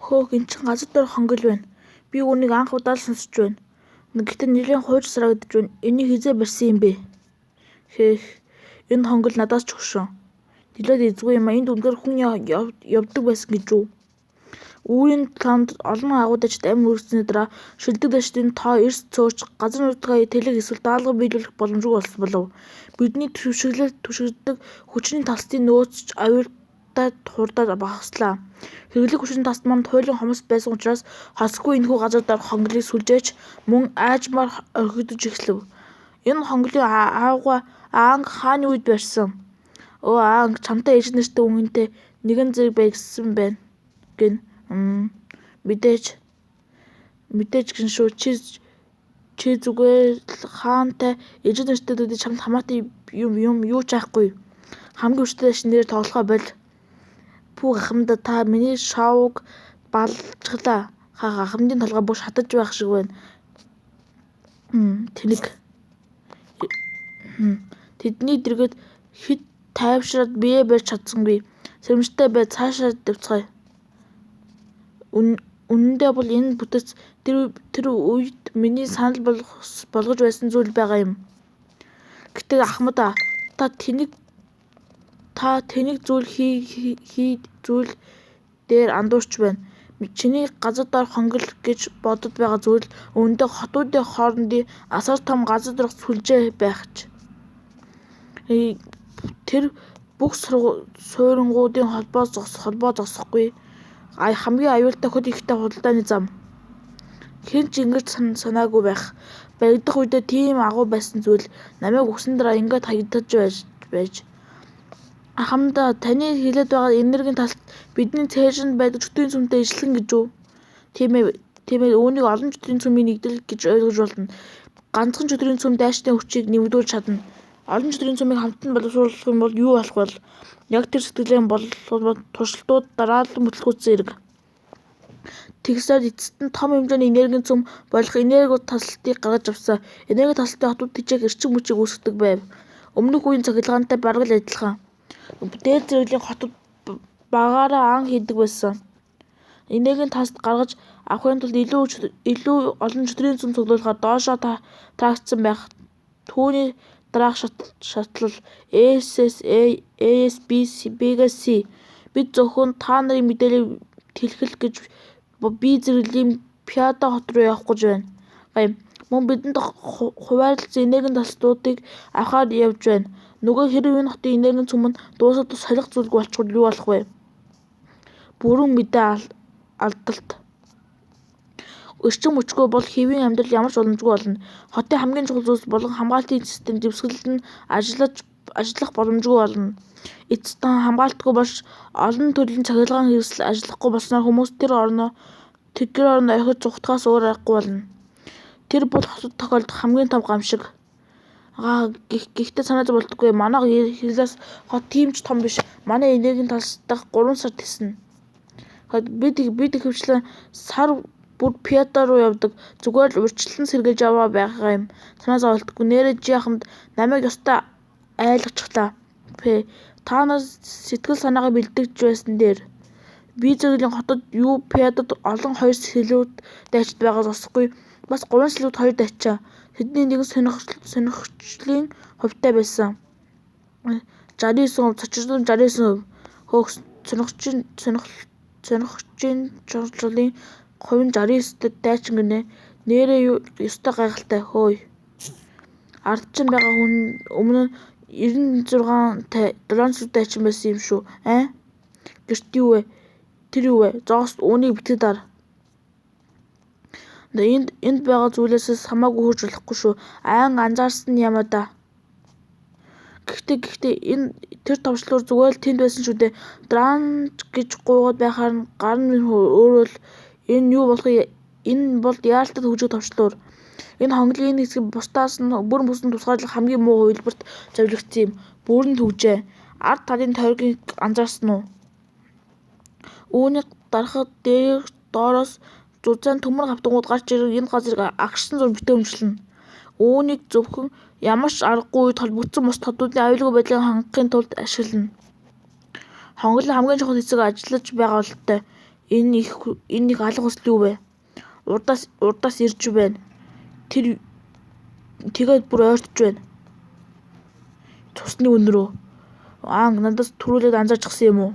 Хөөх, энэ чинь газар доорх хонгил байна. Би үүнийг анх удаа л сонсож байна. Гэхдээ нэлээн хуйж санагдаж байна. Энийг хэзээ барьсан юм бэ? Хээх, энэ хонгил надаас ч хөшин. Нэлээд эзгүй юм аа. Энд үнэхээр хүн явдаг байсан гэж үү? Үүрийн талаанд олон агуу дайчид амь хүргэсний дараа шилдэг дайчдын тоо эрс цөөрч газар нутгаа тэлэх эсвэл даалгавар биелүүлэх боломжгүй болов. Бидний түшиглэл түшигддэг хүчний талстын нөөц ч аюултай хурдаар багаслаа. Хэрэглэх хүчний талст маань туйлын хомс байсан учраас хосгүй энэхүү газар доорх хонголийг сүлжээч мөн аажмаар орхигдож эхлэв. Энэ хонголийг аавгай Аанг хааны үед барьсан. Өө Аанг, чамтай ижил нэртэй үнэнтэй нэгэн зэрэг бай гэсэн байна гэнэ. Мэдээж мэдээж гэнэ шүү. Чи зүгээр л хаантай ижил нэртэй төдий чамд хамаатай юм юм юу ч айхгүй. Хамгийн хүчтэй дайчин нэрээр тоглохоо боль. Пүү гахамдаа, та миний шоуг балжглаа. Ха гахамдын толгой бүр шатаж байх шиг байна. Тэнэг. Тэдний дэргэд хэт тайвшраад биеэ барьж чадсангүй. Сэрэмжтэй бай, цаашаа явцгаая. Үнэндээ бол энэ бүтэц тэр үед миний санал болгож байсан зүйл байгаа юм. Гэхдээ Ахмад аа, та тэнэг зүйл хий зүйл дээр андуурч байна. Чиний газар доорх хонгил гэж бодод байгаа зүйл үнэндээ хотуудын хоорондын асар том газар доорх сүлжээ байх. Тэр бүх суйрангуудын холбоо зогсохгүй хамгийн аюултай хөл эвхтэй худалдааны зам. Хэн ч ингэж санаагүй байх. Баригдах үедээ тийм агуу байсан зүйл намайг өгсөн дараа ингээд хаягдаж байж. Ахмад аа, таны хэлээд байгаа энергийн талст бидний цээжинд байдаг чөтгөрийн сүмтэй ижилхэн гэж үү? Тийм ээ, тийм ээ, үүнийг олон чөтгөрийн сүмийн нэгдэл гэж ойлгож болно. Ганцхан чөтгөрийн сүм дайчдын хүчийг нэмэгдүүлж чадна. Олон чөтгөрийн сүмийг хамтан боловсруулах юм бол юу болох вэ? Яг тэр сэтгэлгээн боловсруулах туршилтууд дараалан бүтэлгүйтсэн хэрэг. Тэгсээр эцэст нь том хэмжээний энергийн сүм болох энерги таслалтыг гаргаж авсан. Энерги таслалтын хотууд тэжээх эрчим хүчийг үүсгэдэг байв. Өмнөх үеийн цахилгаантай бараг л адилхан. Дээд зэрэглэлийн хотод багаараа ан хийдэг байсан. Энергийн таслалт гаргаж авахын тулд илүү олон чөтгөрийн сүм цуглуулахаар доошоо тараагдсан байх. Түүний дараах шатлал AS B B-гээс C. Бид зөвхөн та нарын мэдээллийг хэлэх гэж B зэрэглэлийн Пиада хот руу явах гэж байна. Мөн бидэнд хуваарласан энергийн таслалтуудыг авахаар явж байна. Нөгөө хэрэв энэ хотын энергийн сүм нь дуусаад солих зүйлгүй болчихвол юу болох вэ? Бүрэн мэдээ алдалт. Эрчим хүчгүй бол хэвийн амьдрал ямар ч боломжгүй болно. Хотын хамгийн чухал зүйлс болон хамгаалтын систем дэвсгэл нь ажиллах боломжгүй болно. Эцэст нь хамгаалтгүй болж олон төрлийн цахилгаан хэрэгсэл ажиллахгүй болсноор хүмүүс тэр орноо орхиж зугтахаас өөр аргагүй болно. Тэр бол хотод тохиолдох хамгийн том гамшиг. Гэхдээ санаа зоволтгүй. Манай хэрлээс хот тийм ч том биш. Манай энергийн талстах 3 сар тэснэ. Бид ихэвчлэн сар бүр Пиада руу явдаг. Зүгээр л урьдчилан сэргийлж яваа байгаа юм. Санаа зоволтгүй. Нээрээ чи ахмад намайг ёстой айлгачихлаа. П. Та нар сэтгэл санаагаа бэлтгэж байсан дээр. Би зэрэглэлийн хотод юу Пиадад олон хоёр сэлүүд дайчид байгаа зогсохгүй. Бас гурван сэлүүд хоёр дайчин. Тэдний нэг нь сонирхчлын хувьтай байсан. 69%, цочирдол 69%. Хөөх, сонирхогчийн сонирхлын хувь нь 69-тэй дайчин гэнэ. Нээрээ ёстой гайхалтай. Хөөе. Ард чинь байгаа хүн өмнө нь 96 долоон сэлүүд дайчин байсан юм шүү. Аа? Гэрт юу вэ? Тэр юу вэ? Зоос үүнийг битгий дар. Энд байгаа зүйлээс хамаагүй хөрж болохгүй шүү. Айн анзаарсан нь юм даа. Гэхдээ энэ тэр товчлуур зүгээр л тэнд байсан шүү дээ. Дранж гэж гуйгаад байхаар нь гар нь өөрөө л энэ юу болохыг энэ бол яаралтай төгжих товчлуур. Энэ хонголын энэ хэсэг бусдаас нь бүрэн бүсэнд тусгаарлах хамгийн муу хувилбарт зориулагдсан юм. Бүрэн түгжээ. Ард талын тойргийг анзаарсан уу? Үүнийг дарахад дээрх доороос зузаан төмөр хавтангууд гарч ирэн энэ газрыг агшсан зур битүүмжлэнэ. Үүнийг зөвхөн ямар ч аргагүй үед холбогдсон бусад хотуудын аюулгүй байдлыг хангахын тулд ашиглана. Хонголын хамгийн чухал хэсэг ажиллаж байгаа бололтой. Энэ их алга хүсэл юу вэ? Урдаас ирж байна. Тэр тэгээд бүр ойртож байна. Цусны үнэр үү? Аан надаас түрүүлээд анзаарчихсан юм уу?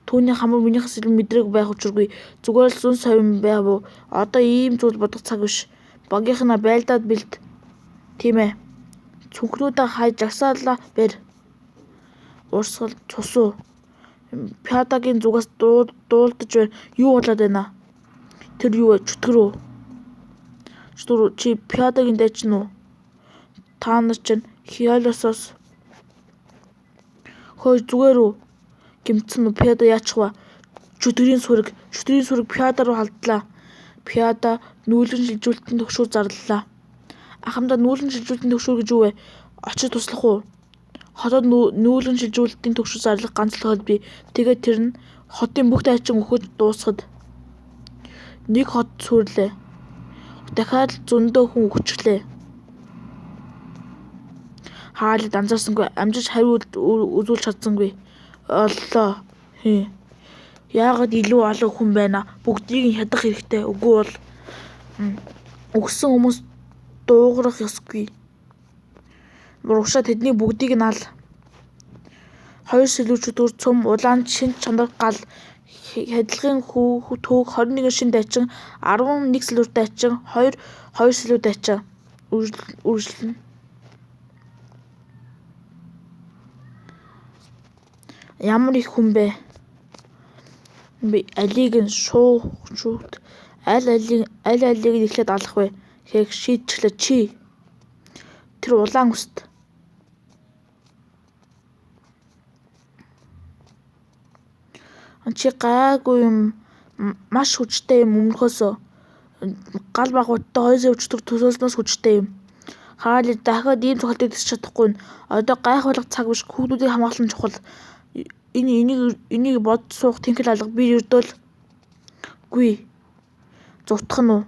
Түүний хамар минийхээс илүү мэдрэг байх учиргүй. Зүгээр л зөн совин байв уу? Одоо ийм зүйл бодох цаг биш. Багийнхнаа байлдаад бэлд. Тийм ээ. Цүнхнүүдээ хай жагсаалаа барь. Урсгал цус уу? Пядагийн зүгээс дуулдаж байна. Юу болоод байна? Тэр юу вэ? Чөтгөр үү? Чөтгөр чи Пядагийн дайчин уу? Та нар чинь Хиолосоос хөөе зүгээр үү? Гэмтсэн үү? Пяда яачих вэ? Чөтгөрийн сүрэг, чөтгөрийн сүрэг Пяда руу халдлаа. Пяда нүүлгэн шилжүүлэлтийн түгшүүр зарлалаа. Ахамдаа нүүлгэн шилжүүлэлтийн түгшүүр гэж юу вэ? Очиж туслах уу? Хотод нүүлгэн шилжүүлэлтийн түгшүүр зарлах ганц л тохиолдол бий. Тэгээд тэр нь хотын бүх дайчин үхэж дуусахад нэг хот сүрлээ. Дахиад л зөндөө хүн үхчихлээ. Хаалид анзаарсангүй, амжиж хариу үзүүлж чадсангүй. Оллоо. Хий. Яагаад илүү олон хүн байна? Бүгдийг нь хядах хэрэгтэй. Үгүй бол үхсэн хүмүүс дуугарах ёсгүй. Урагшаа тэдний бүгдийг нь ал. 2 сэлүү чөтгөр цөм улаан шинж чанар гал хядлагын түүх 21 шинэ дайчин 11 сэлүүр дайчин 2 2 сэлүү дайчин үргэлжлэнэ. Ямар их хүн бэ? Би алийг нь шуу шүүт аль алийг нь эхлээд алах вэ? Хэх шийдчихлээ чи. Тэр улаан үст. Чи гайгүй юм маш хүчтэй юм өмнөхөөсөө гал багвуудтай 2 сая өчтөр төсөөлснөөс хүчтэй юм. Хаали дахиад ийм цохилтыг тэсч чадахгүй нь. Одоо гайхуулах цаг биш, хүүхдүүдийг хамгаалах нь чухал. Энийг бодож суух тэнхэл алга. Би ердөө л гүй. Зутах нь уу?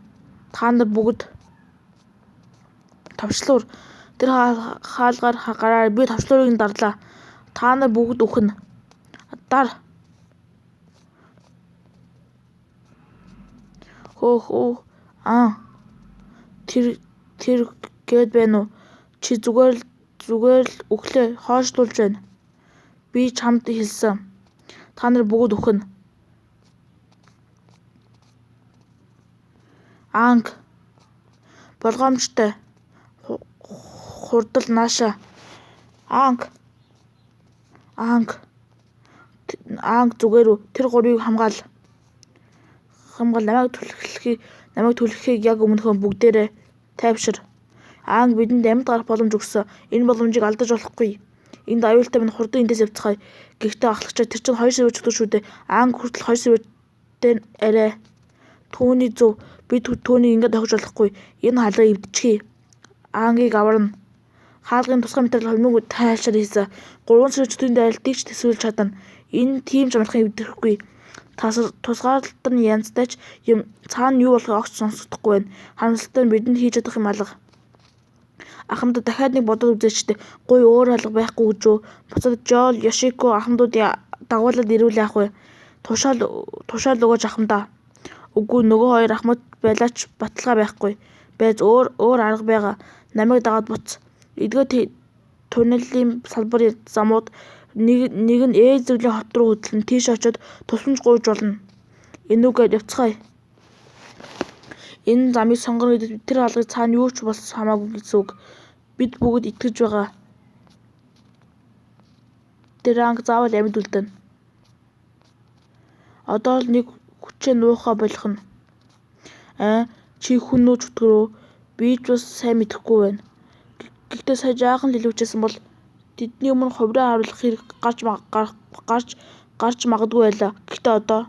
Та нар бүгд товчлуур тэр хаалгаар гараар би товчлуурыг нь дарлаа. Та нар бүгд үхнэ. Дар. Хөөх өө аа тэр гээд байна уу? Чи зүгээр л үхлээ хойшлуулж байна. Би чамд хэлсэн. Та нар бүгд үхнэ. Анг болгоомжтой хурдал нааша. Анг анг анг зүгээр үү? Тэр гурвыг хамгаал. Намайг түлхэхийг яг өмнөхөө бүгдээрээ тайвшир. Аан бидэнд амьд гарах боломж өгсөн. Энэ боломжийг алдаж болохгүй. Энд аюултай минь хурдан эндээс явцгаая. Гэхдээ ахлагчаа тэр чинь 2 сая чөтгөр шүү дээ. Аан хүртэл 2 саятай арай. Түүний зөв. Би түүнийг ингээд орхиж болохгүй. Энэ хаалгыг эвдчихье. Аангийг аварна. Хаалгын тусгай материал хормог тайлшаар хийсэн. 3 сая чөтгөрийн дайралтыг ч төсөөлж чадна. Энэ тийм ч амархан эвдэрэхгүй. Тусгаарлалт нь янзтай ч юм цаана юу болохыг огт сонсогдохгүй байна. Харамсалтай нь бидэнд хийж чадах юм алга. Ахамдаа дахиад нэг бодоод үзээч дээ. Гуй өөр алга байхгүй гэж үү? Буцаад Жол, Йошико ахмадуудыг дагуулад ирвэл яах вэ? Тушаал өгөөч ахмадаа. Үгүй нөгөө хоёр ахмад байлаач баталгаа байхгүй. Байж өөр арга байгаа. Намайг дагаад буц. Эдгээр туннелийн салбар замууд нэг нь Ээ зэрэглэлийн хот руу хөдлөн тийш очиод тусламж гуйж болно. Энүүгээр явцгаая. Энэ замыг сонгоно гэдэг тэр хаалгыг цаана юу ч болсон хамаагүй гэсэн үг. Бид бүгд итгэж байгаа. Тэр анги заавал амьд үлдэнэ. Одоо л нэг хүчээ нуухаа болох нь. Аа чи хүн үү чөтгөр үү? Би ч бас сайн мэдэхгүй байна. Гэхдээ сая жаахан л илүүчээсэн бол тэдний өмнө хувраа харуулах хэрэг гарч магадгүй байлаа. Гэхдээ одоо